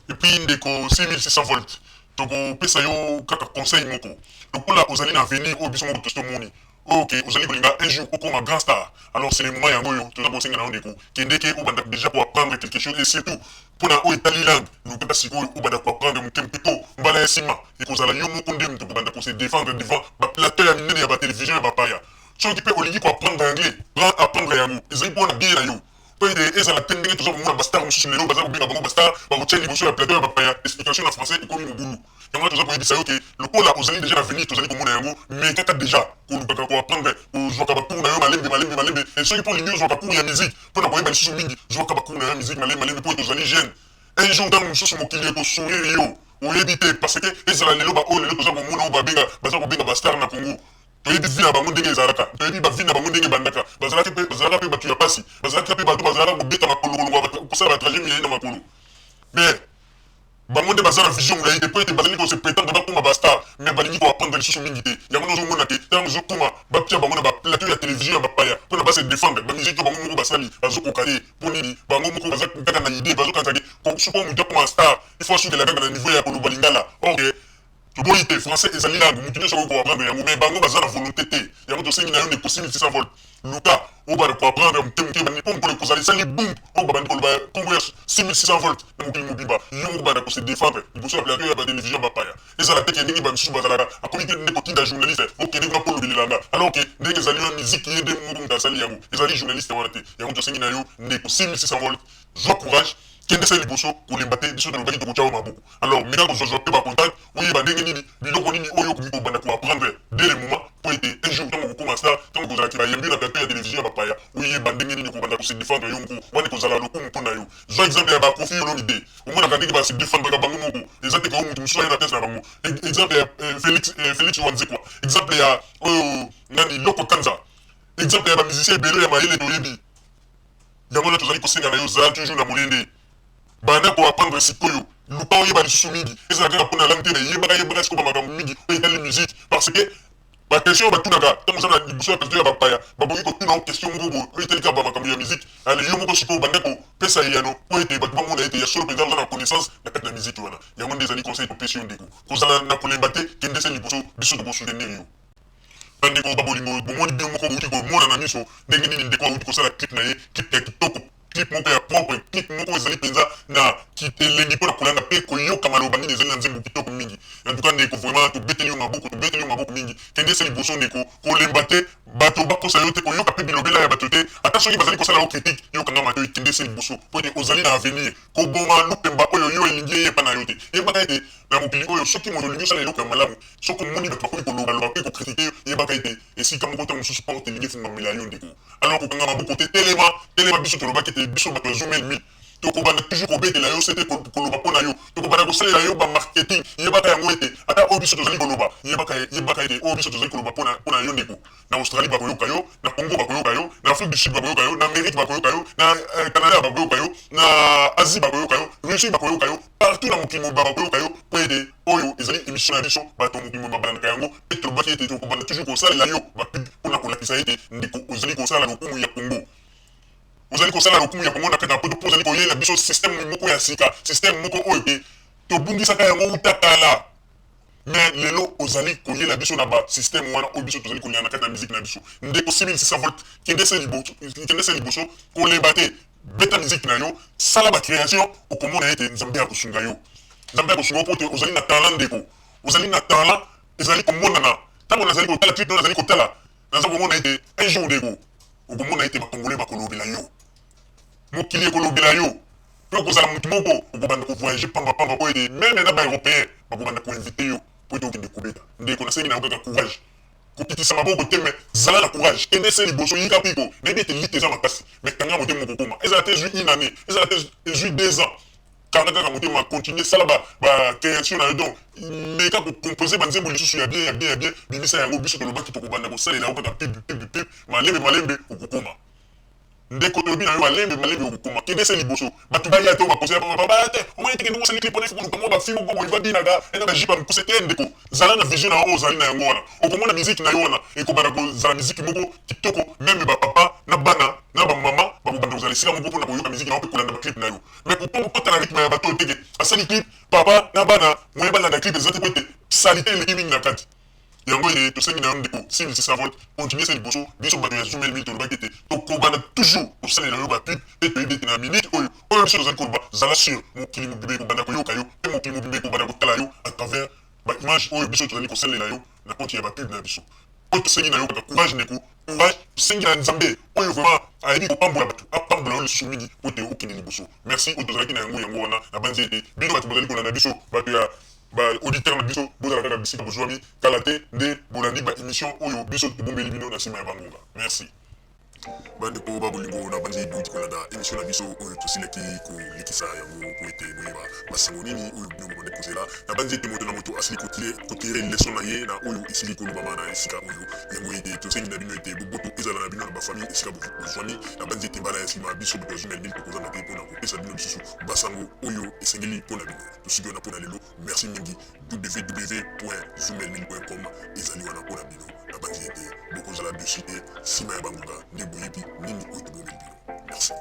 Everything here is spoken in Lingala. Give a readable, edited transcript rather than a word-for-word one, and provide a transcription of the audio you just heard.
Et puis ndeko 6600 volts, tokopesa yo kaka conseil moko. Lokola ozali na avenir oyo biso moko tosi tomoni, oyo ke ozali kolinga un jour okoma grand star, alors c'est le moment yango oyo toza kosenga na yo ndeko, kendeke obanda dejà ko apprendre quelque chose et surtout pona oyo etali langue, lukaka sikoyo obanda ko apprendre moke moke po mbala ya sima ekozala yo moko nde moto okobanda ko se defendre devant ba plateaux ya minene ya ba television ya bapaya. Soki pe olingi ko apprendre anglais, apprendre yango, ezali pona bien na yo. Mpo ete ezala te ndenge toza komona ba stars mosusu lelo, baza kobenga bango ba stars, bakotia liboso ya plateau ya bapaya, explication na français ekomi mobulu. Yango wana toza koyebisa yo ke lokola ozali dejà na avenir tozali komona yango, mekaka dejà kolukaka ko apprendre, kozwaka ba cours na yo malembe malembe malembe et soki mpe olingi ozwaka cours ya musique mpo na koyeba lisusu mingi, zwaka ba cours na yo ya musique malembe malembe mpo ete ozali jeune. Un jour ntango mosusu mokili eko sourire yo, oyebi te parce que ezala lelo ba oyo lelo toza komona oyo babenga baza kobenga ba stars na Congo, Toyebi vie na bango ndenge ezalaka, toyebi ba vie na bango ndenge ebandaka. Bazalaki pe, bazalaka pe batu ya pasi, bazalaki pe batu bazalaka kobeta makolo kolongola ba, kosala ba trajet milayi na makolo. Mais bango nde baza na vision molayi te po ete bazali ko se pretendre bakoma ba star mais balingi ko apprendre lisusu mingi te. Yango nde ozo mona ke tango ezo koma batia bango na ba plateau ya television ya bapaya pona ba se defendre, ba musique oyo bango moko basali bazo koka te. Po nini? Bango moko baza kaka na idee, bazo kanisa ke soki mutu akoma star il faut asukela kaka na niveau ya koloba lingala or ke Toboyi te, français ezali langue, mutu nionso akoki ko apprendre yango mais bango baza na volonte te. Yango tosengi na yo ndeko 6600 volts, luka obanda ko apprendre moke moke bani po mokolo ekozala esali boum oyo babandi koloba kombo ya 6600 volts na mokili mobimba, yo moko banda ko se defendre liboso ya plateau ya ba television ya bapaya. Ezala te ke ndenge ba misusu bazalaka akomi te nde kotinda journaliste okende kuna po olobelela nga alors ke ndenge ezali wana musique ye nde moko mutu asali yango ezali journaliste wana te. Yango tosengi na yo ndeko 6600 volts zua courage Kende se liboso, kolemba te, biso tolobaki tokotia yo maboko. Alors meka kozua zua pe ba contact, oyeba ndenge nini, biloko nini oyo okoki kobanda ko apprendre dès le moment po ete un jour tango okokoma star, tango ekozala ke bayambi yo na plateau ya television ya bapaya, oyeba ndenge nini okobanda ko se defendre yo moko, wana ekozala lokumu po na yo. Zua exemple ya ba Koffi Olomide, omonaka ndenge ba se defendraka bango moko, eza te ke oyo mutu mosusu aya na place na bango. Exemple ya Felix Felix Wanzekwa, exemple ya oyo nani Loko Kanza, exemple ya ba musiciens ebele ya mayele toyebi. Yango wana tozali kosenga na yo, zala toujours na molende. Banda ko apprendre sikoyo. Luka oyeba lisusu mingi. Ezala kaka pona langue te mais yebaka yebaka sikoyo ba makambo mingi oyo etali musique parce que ba questions oyo batunaka tango oza na liboso ya plateau ya bapaya, bakoki kotuna yo question moko boye oyo etali kaka ba makambo ya musique. Allez yo moko sikoyo banda kopesa eyano po ete batu bamona ete ya solo penza oza na connaissance na kati na musique wana. Yango nde ezali conseil topesi yo ndeko. Kozala na kolemba te, kende se liboso, biso toko soutenir yo. Bandeko ba bolingo, bomoni bino moko bowuti komona na miso ndenge nini ndeko awuti kosala clip na ye, clip ya kitoko, clip moko ya propre, clip moko ezali penza na elengi pona kolanda pe koyoka maloba nini ezali na nzembo kitoko mingi. En tout cas ndeko vraiment tobeteli yo maboko, tobeteli yo maboko mingi. Kende se liboso ndeko, kolemba te, bato bakosa yo te, koyoka pe bilobela ya bato te, ata soki bazali kosala yo critique, yo kanga matoyi kende se liboso po ete ozali na avenir. Koboma lupemba oyo yo elingi eye epa na yo te. Yebaka ete na mokili oyo soki moto olingi osala eloko ya malamu, Soki omoni batu bakomi koloba loba pe ko critiquer yo, yebaka ete esika moko tango mosusu porte elingi efungwamela yo ndeko. Alors kokanga maboko te, telema, telema biso tolobaki ete biso batu ya Zoom Elmi tokobanda toujours kobetela yo sete, koloba po na yo, tokobanda kosalela yo ba marketing. Yebaka yango ete ata oyo biso tozali koloba, yebaka, yebaka ete oyo biso tozali koloba po na, po na yo ndeko. Na Australie bakoyoka yo, na Congo bakoyoka yo, na Afrique du Sud bakoyoka yo, na Amerique bakoyoka yo, na Canada bakoyoka yo, na Asie bakoyoka yo, Russie bakoyoka yo, partout na mokili mobimba bakoyoka yo mpo ete oyo ezali emission na biso, bato ya mokili mobimba balandaka yango mpe tolobaki ete tokobanda toujours kosalela yo ba pub mpo na kolakisa ete ndeko ozali kosala lokumu ya Congo. Ozali kosala lokumu ya Congo na kati na poto mpo ozali koyela biso système moko ya sika, système moko oyo te tobungisaka yango wuta kala. Mais lelo ozali koyela biso na ba système wana oyo biso tozali kolinga na kati na musique na biso. Ndeko 6600 volts, kende se liboso, kende se liboso, kolemba te. Beta musique na yo, sala ba creation, okomona ete Nzambe akosunga yo. Nzambe akosunga yo po ete ozali na talent ndeko. Ozali na talent, ezali komonana. Tango nazali kotala clip na yo nazali kotala, naza komona ete un jour ndeko, okomona ete ba congolais bakolobela yo. Mokili ekolobela yo. Pe okozala mutu moko okobanda ko voyager pamba pamba po ete meme na ba europeens bakobanda ko inviter yo po ete okende kobeta. Ndeko nasengi na yo kaka courage. Kokitisa maboko te mais zala na courage. Kende se liboso, yika mpiko. Nayebi ete lutte eza makasi mais kanga motema okokoma. Ezala ata ezui une annee, ezala ata ezui 2 ans. Kanga kaka motema, continuer, sala ba ba creation na yo donc meka ko composer ba nzembo lisusu ya bien ya bien ya bien, bimisa yango biso tolobaki tokobanda kosalela yo kaka pub pub pub, malembe malembe okokoma. Ndeko tolobi na yo malembe malembe okokoma kende se liboso batu baya te oyo ba conseil ba baya te omoni te ke ndenge osali clip wana il faut koluka mua ba fille moko boye babinaka na ba jupe ya mukuse te ndeko zala na vision na yo oyo ozali na yango wana okomona musique na yo wana ekobanda kozala musique moko kitoko meme ba papa na bana na ba maman bakobanda kozala. kozala esika moko mpona koyoka miziki na yo mpe kolanda baclip na yo. Mais pourquoi okota na rythme ya bato oyo teke asali clip papa na bana moyen balanda clip eza te po ete salite eleki mingi na kati. Yango eye tosengi na yo ndeko 6600 volt continue se liboso. Biso bato ya Zoom Elmi tolobaki ete tokobanda toujours kosalela yo ba pub mpe toyebi ete na minute oyo oyo biso tozali koloba, zala sur, mokili mobimba ekobanda koyoka yo mpe mokili mobimba ekobanda kotala yo à travers ba images oyo biso tozali kosalela yo na compte ya ba pub na biso. Oyo tosengi na yo kaka courage ndeko, courage. Tosengi na Nzambe oyo vraiment ayebi kopambola bato apambola yo lisusu mingi mpo ete okende liboso. Merci. Oyo tozalaki na yango yango wana. Nabanzi ete bino bato bozali kolanda biso, bato ya ba auditeurs na biso, bozala kaka bisika bozwami, kala te nde bolandi ba emissions oyo biso tobombeli bino na sima ya ba ngonga. Merci. Bandeko ba bolingo, nabanzi bowuti kolanda emission na biso oyo tosilaki kolekisa yango mpo ete boyeba basango nini oyo bino bobandaki kozela. Nabanzi ete moto na moto asili ko tirer leçon na ye na oyo esili kolobama na esika oyo. Yango ete tosengi na bino ete boboto ezala na bino na ba famille esika bozwami. Nabanzi ete mbala ya sima biso bato ya Zoom Elmil tokozanga te mpo na kopesa bino lisusu basango oyo esengeli mpo na bino. Tosuki wana mpo na lelo. Merci mingi. www.zoomelmil.com ezali wana mpo na bino. Nabanzi ete bokozala dessus te nsima ya bangonga nde boyebi nini oyo tobombeli bino. Merci.